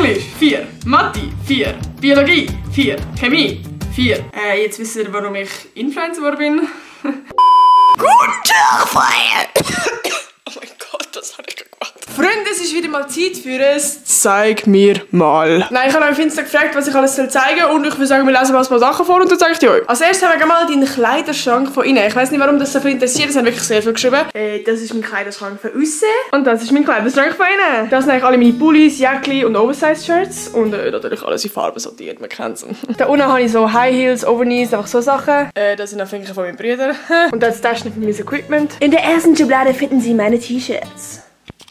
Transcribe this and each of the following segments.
Englisch 4, Mathe 4, Biologie 4, Chemie 4. Jetzt wisst ihr, warum ich Influencer geworden bin. Guten Tag, Freunde! Oh mein Gott, das habe ich gemacht. Freunde, es ist wieder mal Zeit für es «Zeig mir mal». Nein, ich habe euch auf Insta gefragt, was ich alles zeigen soll, und ich würde sagen, wir lesen mal ein paar Sachen vor und dann zeige ich die euch. Als erstes haben wir mal den Kleiderschrank von innen. Ich weiß nicht, warum das so viel interessiert, es haben wirklich sehr viel geschrieben. Das ist mein Kleiderschrank von außen und das ist mein Kleiderschrank von innen. Das sind eigentlich alle meine Pullis, Jäckli und Oversize-Shirts und natürlich alles in Farben sortiert, man kennt es. Da unten habe ich so High Heels, Overknees, einfach so Sachen. Das sind auch Finger von meinen Brüdern. Und das ist das Taschen für mein Equipment. In der ersten Schublade finden Sie meine T-Shirts.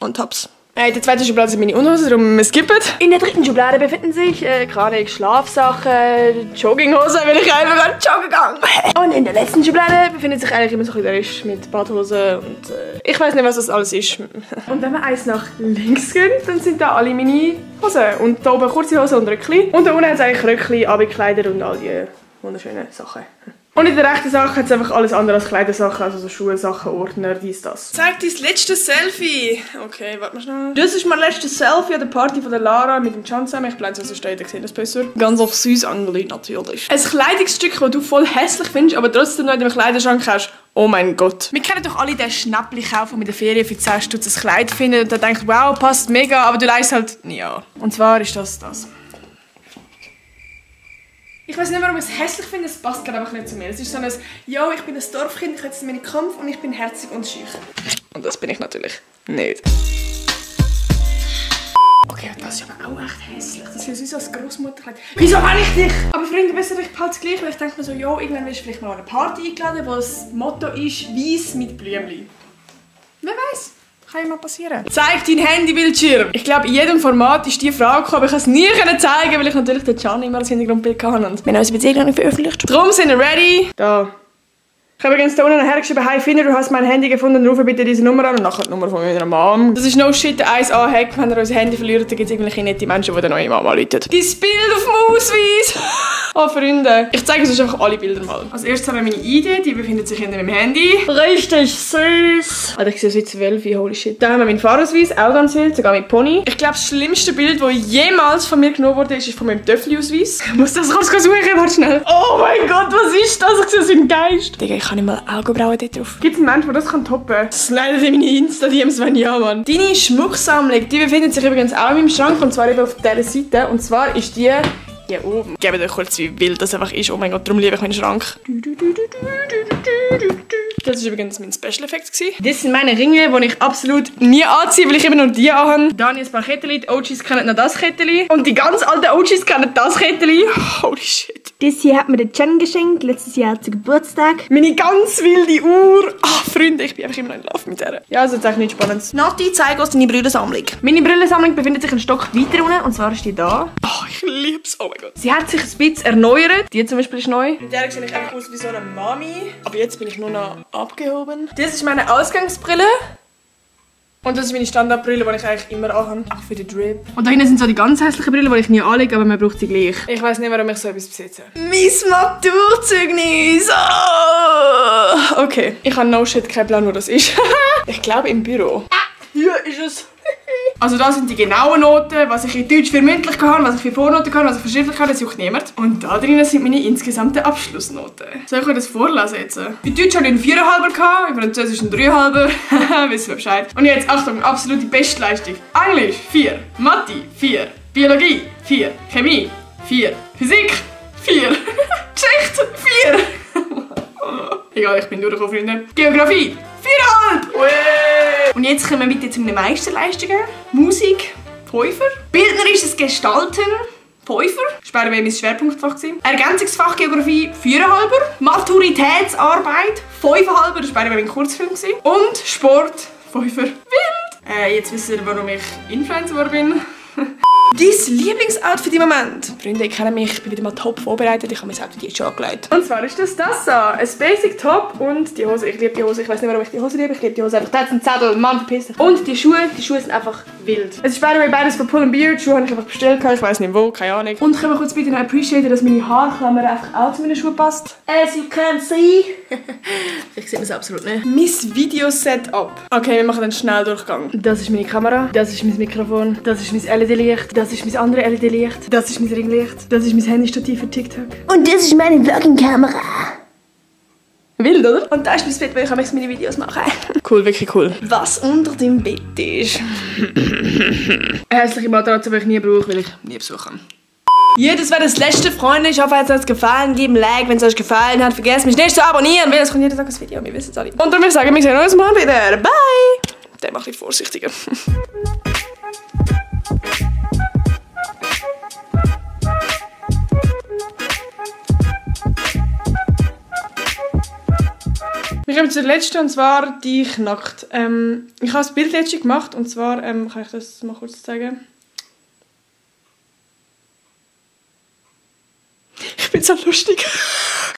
Und Tops. In der zweiten Schublade sind meine Unterhosen, darum skippen. In der dritten Schublade befinden sich gerade Schlafsachen, Jogginghosen, wenn ich einfach joggen gegangen. Und in der letzten Schublade befindet sich eigentlich immer so ein bisschen der Rest mit Badhosen und ich weiß nicht, was das alles ist. Und wenn wir eins nach links gehen, dann sind da alle meine Hosen. Und da oben kurze Hosen und Röckli. Und da unten hat es eigentlich Röckli, Abendkleider und all die wunderschönen Sachen. Und in der rechten Sache hat es einfach alles andere als Kleidersachen, also so Schuhe, Sachen, Ordner, dies, das. Zeig dein letztes Selfie. Okay, warte mal schnell. Das ist mein letztes Selfie an der Party von der Lara mit dem Can zusammen. Ich blende es so steht, ihr seht das besser. Ganz auf süß angelegt natürlich. Ein Kleidungsstück, das du voll hässlich findest, aber trotzdem noch in deinem Kleiderschrank hast. Oh mein Gott. Wir kennen doch alle den Schnäppli-Kauf, den mit der Ferien für 10 Stutz ein Kleid findet und dann denkt, wow, passt mega, aber du leist halt, ja. Und zwar ist das. Ich weiß nicht, warum ich es hässlich finde, es passt gerade einfach nicht zu mir. Es ist so ein, ja, ich bin ein Dorfkind, ich habe jetzt meinen Kampf und ich bin herzig und schüch. Und das bin ich natürlich nicht. Okay, das ist aber auch echt hässlich. Das ist wie so ein Grossmutterkleid. Wieso habe ich dich? Aber Freunde, besser, ich behalte es gleich, weil ich denke mir so, ja, irgendwann wirst du vielleicht mal an eine Party eingeladen, wo das Motto ist, weiss mit Blümchen. Wer weiß? Kann ja mal passieren. Zeig dein Handybildschirm. Ich glaube, in jedem Format ist diese Frage gekommen, aber ich kann es nie zeigen, weil ich natürlich den Can immer als Hintergrundbild hatte. Und wir haben unsere Beziehung noch nicht veröffentlicht. Darum sind wir ready. Da. Ich habe übrigens da unten hergeschrieben, «Hi Finner, du hast mein Handy gefunden, rufe bitte diese Nummer an.» Und nachher die Nummer von meiner Mom. Das ist no shit, der 1A-Hack. Wenn ihr unser Handy verliert, dann gibt es irgendwelche nette Menschen, die dann eure Mama anrufen. Dein Bild auf dem Ausweis! Oh, Freunde. Ich zeige euch einfach alle Bilder mal. Als erstes haben wir meine ID, die befindet sich hinter meinem Handy. Richtig süß. Alter, ich sehe so 12, holy shit. Dann haben wir meinen Fahrausweis, auch ganz wild, sogar mit Pony. Ich glaube, das schlimmste Bild, das jemals von mir genommen wurde, ist von meinem Töffeli-Ausweis. Ich muss das kurz suchen, warte schnell. Oh mein Gott, was ist das? Ich sehe so einen Geist. Digga, ich kann nicht mal Augenbrauen dort drauf. Gibt es einen Menschen, der das toppen kann? Das sind leider meine Insta-DMs, wenn ja, Mann. Deine Schmucksammlung, die befindet sich übrigens auch in meinem Schrank, und zwar eben auf dieser Seite. Und zwar ist die hier oben. Gebt euch kurz, wie wild das einfach ist. Oh mein Gott, darum liebe ich meinen Schrank. Das war übrigens mein Special-Effekt. Das sind meine Ringe, die ich absolut nie anziehe, weil ich immer nur die anhabe. Dann ein paar Kettchen. Die OGs kennen noch das Kettchen. Und die ganz alten OGs kennen das Kettchen. Holy shit. Das hier hat mir der Can geschenkt. Letztes Jahr zu Geburtstag. Meine ganz wilde Uhr. Ach, Freunde, ich bin einfach immer noch in Love mit der. Ja, also das ist eigentlich nichts Spannendes. Nati, zeig uns deine Brillensammlung. Meine Brillensammlung befindet sich einen Stock weiter unten. Und zwar ist die da. Oh, ich liebe es. Oh mein Gott. Sie hat sich ein bisschen erneuert. Die zum Beispiel ist neu. Mit der sehe ich einfach aus wie so eine Mami. Aber jetzt bin ich nur noch abgehoben. Das ist meine Ausgangsbrille. Und das ist meine Standardbrille, die ich eigentlich immer anhabe. Auch für den Drip. Und da hinten sind so die ganz hässlichen Brillen, die ich nie anlege, aber man braucht sie gleich. Ich weiß nicht, warum ich so etwas besitze. Mein Maturzeugnis! Oh. Okay. Ich habe no shit keinen Plan, wo das ist. Ich glaube im Büro. Hier ist es. Also da sind die genauen Noten, was ich in Deutsch für mündlich kann, was ich für Vornoten kann, was ich für schriftlich kann, das sucht niemand. Und da drinnen sind meine insgesamten Abschlussnoten. Soll ich euch das vorlesen jetzt? Bei Deutsch hatte ich einen 4,5er gehabt, bei Französisch einen 3,5er. Wissen wir Bescheid. Und jetzt, Achtung, absolute Bestleistung. Englisch 4, Mathe 4, Biologie 4, Chemie 4, Physik 4, Geschichte 4. Egal, ich bin durchgekommen, Freunde. Geografie 4,5. Und jetzt kommen wir bitte zu meinen Meisterleistungen. Musik, 5er. Bildnerisches Gestalten, 5er. Das war mein Schwerpunktfach. Ergänzungsfach Geografie, 4,5er. Maturitätsarbeit, 5,5er. Das war mein Kurzfilm. Und Sport, 5er. Wild. Jetzt wisst ihr, warum ich Influencer geworden bin. Dein Lieblingsoutfit im Moment? Freunde kennen mich, ich bin wieder mal top vorbereitet, ich habe mein Outfit jetzt schon angelegt. Und zwar ist das so, ein Basic Top und die Hose, ich liebe die Hose, ich weiß nicht, warum ich die Hose liebe, ich liebe die Hose einfach, da hat einen Zettel, Mann, verpiss dich. Und die Schuhe sind einfach wild. Es ist by the way beides von Pull & Beard, Schuhe habe ich einfach bestellt, ich weiß nicht wo, keine Ahnung. Und können wir kurz bitte noch appreciaten, dass meine Haarklammer einfach auch zu meinen Schuhen passt. As you can see. Ich sehe das absolut nicht. Mein Video-Setup. Okay, wir machen einen Schnelldurchgang. Das ist meine Kamera, das ist mein Mikrofon, das ist mein LED-Licht, das ist mein anderes LED-Licht, das ist mein Ringlicht, das ist mein Handystativ für TikTok. Und das ist meine Vlogging-Kamera. Wild, oder? Und da ist mein Bett, weil ich meine Videos machen. Cool, wirklich cool. Was unter dem Bett ist. Eine hässliche Matratze, die ich nie brauche, weil ich nie besuche. Ja, das war das letzte, Freunde. Ich hoffe, es hat euch gefallen. Gebt ein Like, wenn es euch gefallen hat. Vergesst mich nicht zu abonnieren, weil es kommt jeden Tag ein Video. Wir wissen es alle. Und dann würde ich sagen, wir sehen uns morgen wieder. Bye! Der macht mich vorsichtiger. Wir kommen zu der letzten, und zwar dich nackt. Ich habe das Bild letztens gemacht, und zwar, kann ich das mal kurz zeigen? Ich bin so lustig.